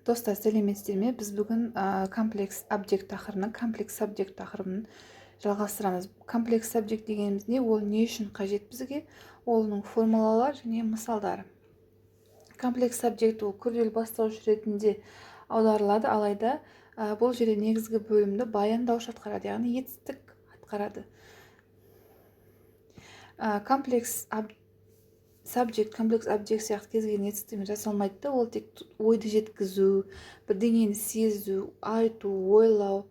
Достар, сәлеметсіздер ме? Біз бүгін complex object тақырыбының, complex subject тақырыбын жалғастырамыз. Complex subject дегеніміз не? Ол не үшін қажет бізге? Оның формулалары және мысалдары. Complex subject ол күрделі бастауыш ретінде аударылады, алайда бұл жерде негізгі бөлімді баяндауыш атқарады, яғни етістік атқарады. Complex subject, complex object сияқты кез келген етістікпен жасалмайды да, ол тек ойды жеткізу, бірдеңені сезу, айту, ойлау,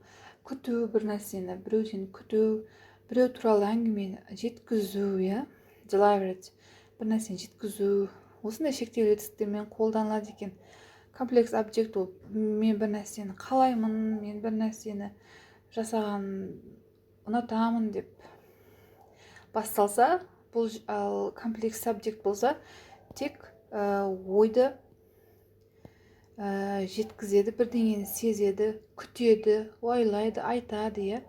күту, бір нәрсені біреуден күту, біреу туралы әңгімені жеткізу, иә, delivered, бір нәрсені жеткізу, осындай шектеулі етістіктермен қолданылады екен. Complex object ол мен бір нәрсені қалаймын, мен бір нәрсені жасаған ұнатамын деп басталса бұл, ал complex subject болса, тек ойды жеткізеді, бірдеңені сезеді, күтеді, ойлайды, айтады, иә,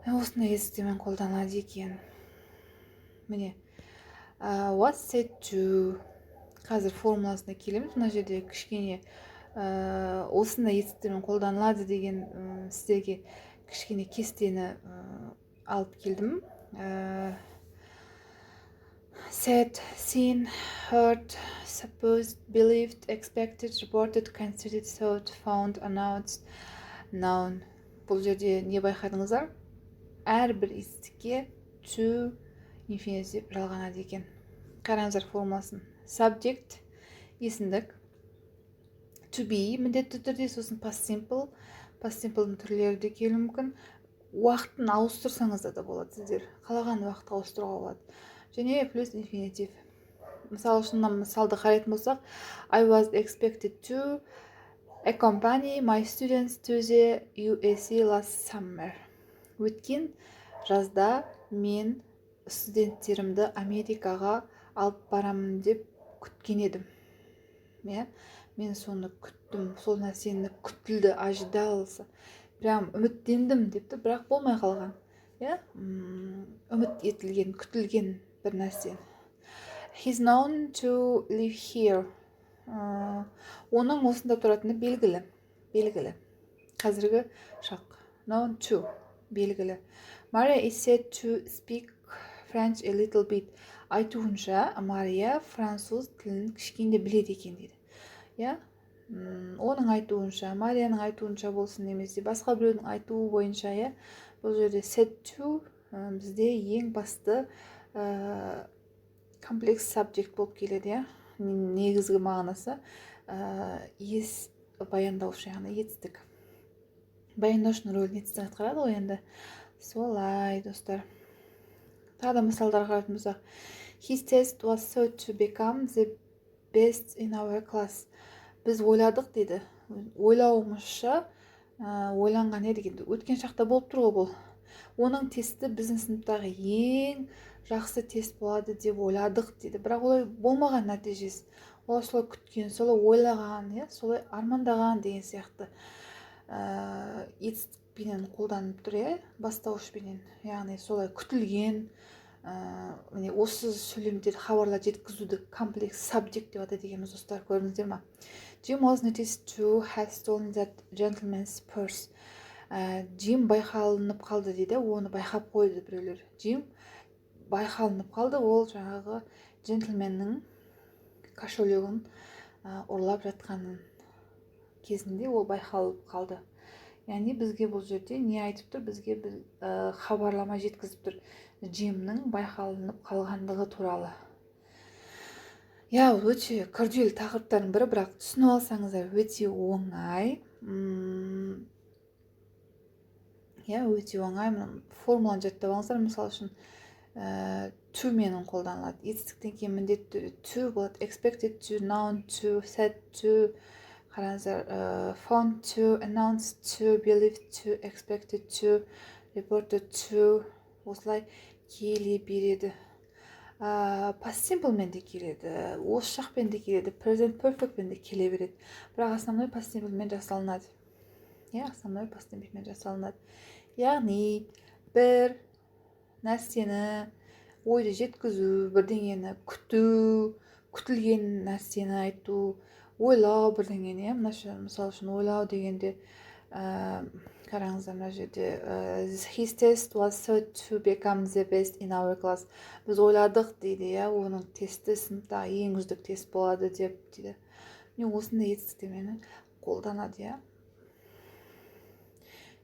осындай етістіктермен қолданылады екен. Міне, was said to, қазір формуласына келеміз. Мына жерде кішкене осындай етістіктермен қолданылады деген сіздерге кішкене кестені алып келдім. Said, seen, heard, supposed, believed, expected, reported, considered, thought, found, announced, known. Бұл жерде не байқадыңыздар? Әрбір етістікке to infinitive жалғанады екен. Қараңыздар формуласын. Subject, есімдік, to be міндетті түрде, сосын past simple, past simple'дың түрлері де келуі мүмкін. Уақытын ауыстырсаңыздар да болады, сіздер қалаған уақытқа ауыстыруға болады, және плюс инфинитив. Мысалы үшін, мына мысалды қарайтын болсақ: I was expected to accompany my students to the USA last summer. Өткен жазда мен студенттерімді Америкаға алып барамын деп күткен едім, иә. Мен соны күттім, сол нәрсені күтілді, ожидался, прям үміттендім депті, бірақ болмай қалған, иә, үміт етілген, күтілген бір нәрсе. He's known to live here. Оның осында тұратыны белгілі, белгілі, қазіргі шақ, known to, белгілі. Maria is said to speak French a little bit. Айтуынша, Мария француз тілін кішкене біледі екен дейді, иә. Оның айтуынша, Марияның айтуынша болсын немесе басқа біреудің айтуы бойынша, иә. Бұл жерде said to бізде ең басты complex subject болып келеді, иә. Негізгі мағынасы ес баяндаушы, яғни етістік. Баяндаушының рөлін етістік атқарады ғой енді. Солай, достар. Тағы да мысалдар қарайтын болсақ: His test was thought to become the best in our class. Біз ойладық дейді, ойлауымызша, ойланған едік енді, өткен шақта болып тұр ғой бұл. Оның тесті біздің сыныптағы ең жақсы тест болады деп ойладық дейді, бірақ олай болмаған нәтижесі. Олар солай күткен, солай ойлаған, иә, солай армандаған деген сияқты етістікпенен қолданып тұр, иә, бастауышпенен, яғни солай күтілген. Міне, осы сөйлемдер, хабарлар жеткізуді complex subject деп атайды екенбіз, достар, көрдіңіздер ма? Jim was noticed to have stolen that gentleman's purse. Джим байқалынып қалды дейді, оны байқап қойды біреулер. Джим байқалынып қалды, ол жаңағы джентльменнің кошелегін ұрлап жатқанын кезінде ол байқалып қалды. Яғни бізге бұл жерде не айтып тұр? Бізге біз, хабарлама жеткізіп тұр Джимнің байқалынып қалғандығы туралы, иә. Өте күрделі тақырыптардың бірі, бірақ түсініп алсаңыздар, өте оңай, иә, өте оңай. Формуланы жаттап алыңыздар. Мысалы үшін, to менен қолданылады, етістіктен кейін міндетті түрде to болады. Expected to, known to, said to, қараңыздар, found to, announced to, believed to, expected to, reported to, осылай келе береді. Past simple де келеді, осы шақпен де келеді, present perfect пен де келе береді, бірақ основной past simple мен жасалынады, иә, основной past simple мен жасалынады. Яғни бір нәрсені, ойды жеткізу, бірдеңені күту, күтілген нәрсені айту, Ойлау бірдеңені, иә. Мына, мысалы үшін, ойлау дегенде, қараңыздар, мына жерде "His test was thought to become the best in our class." Біз ойладық дейді, иә, оның тесті сыныптағы ең үздік тест болады деп дейді. Міне, осындай етістіктермен қолданады, иә.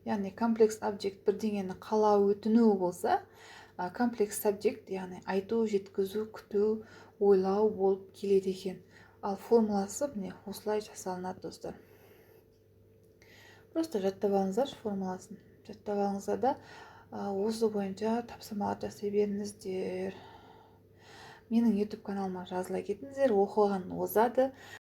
Яғни complex object бірдеңені қалау, өтіну болса, complex subject, яғни айту, жеткізу, күту, ойлау болып келеді екен. Ал формуласы, міне, осылай жасалынады, достар. Просто жаттап алыңыздаршы, формуласын жаттап алыңыздар да, осы бойынша тапсырмалар жасай беріңіздер. Менің YouTube каналыма жазыла кетіңіздер. Оқыған озады.